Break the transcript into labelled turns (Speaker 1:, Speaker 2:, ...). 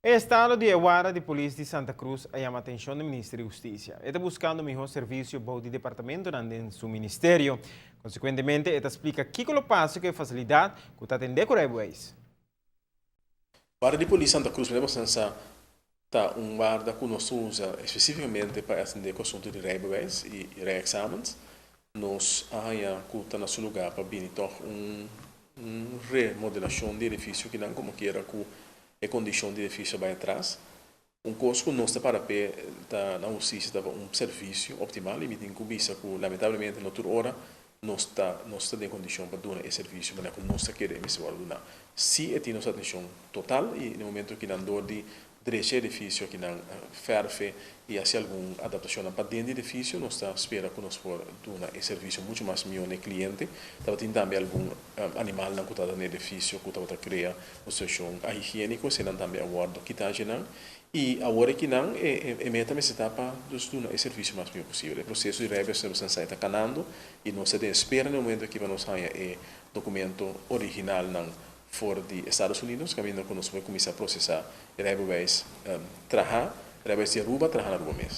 Speaker 1: E estado di warda di polis di Santa Cruz a yama atencion di Minister di Husticia. E ta buscando miho servicio bou di departamento den su ministerio. Consecuentemente, e ta splica kico lo pasa cu e facilidad cu ta atende cu rijbewijs.
Speaker 2: Warda di Polis Santa Cruz, mi ta un warda cu nos ta usa specificamente pa atende cu asunto di rijbewijs y rijexamens. Nos a haya cu ta na su lugar pa bini toch un remodelacion di edificio cu nan como kiera cu e condicion di edificio bay atras. Un cos cu nos ta para pe ta na husticia ta un servicio optimal y mi tin cu bisa cu lamentablemente no tur ora nos ta den condicion pa duna e servicio, mas cu nos ta kere mester duna. Si e tin nos atencion total y na momento cu nan door di drecha edificio cu nan verf y haci algun adaptacion pa den edificio, nos ta spera cu nos por duna e servicio mucho mas miho na cliente. Tabatin tambe algun animal nan cu ta den edificio cu tabata crea un situacion higienico, esey nan tambe a wordo kita nan. Y awor cu nan e meta mester ta pa duna e servicio mas miho posibel. E proceso di rijbewijs ta canando y nos ta spera na momento cu nos haya e documento original nan for di Estados Unidos, caminda cu nos por cuminsa procesa rijbewijs, traha, rijbewijs di Aruba, traha na Aruba mes.